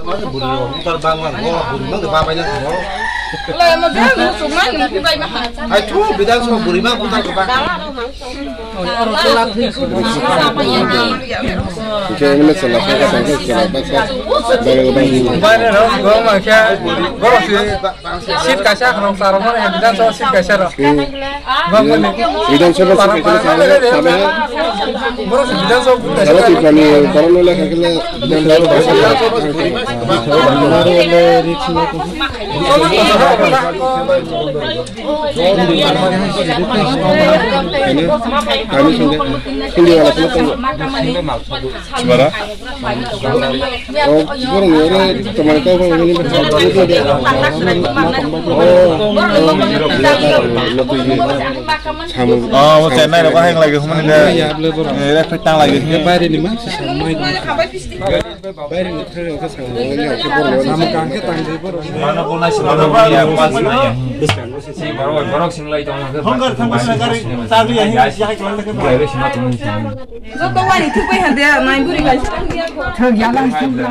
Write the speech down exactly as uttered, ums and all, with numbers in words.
Buri rok butar bang lang, oh, buri mang de ba bai lang, oh. Lai mo de mo sung mai ni pi bai ma ha. Ai tu bidan so buri mang butar ke bang. Oke, ini masalah saya kata saya salah baca. Dari orang ini. Bai ne rok go ma kya, go si. Seat kaisa khoroksa rok mani hai, Bidhan Sabha seat kaisa rok. Hmm. Bang mani. Bidhan Sabha seat kaisa rok sabe, sabe hai. Borok se Bidhan Sabha seat kaisa rok. Sabe Tiprani koron nole khaikhle Bidhan Sabha seat kaisa rok. Kami sungguh, sungguh wala sungguh. Chibara? Oh, borok ni oro tomani kok kok ni. Oh, oh, oh, oh, Chennai rok hang lagi humani de. Eh, rek tang lagi. Baire ni ma, samai. Baire ni thang ka samai. Sama kang ke tang di borok. Mana pun nasi mana pun ya pas naya. Si borok borok singlai tong ke. Hongkar thang pas gari tagri ya hin ya hai kelang ke. Gari sima tong ni. Joto wani thuk bai hande nai buri bai. Thang ya lang thang ya.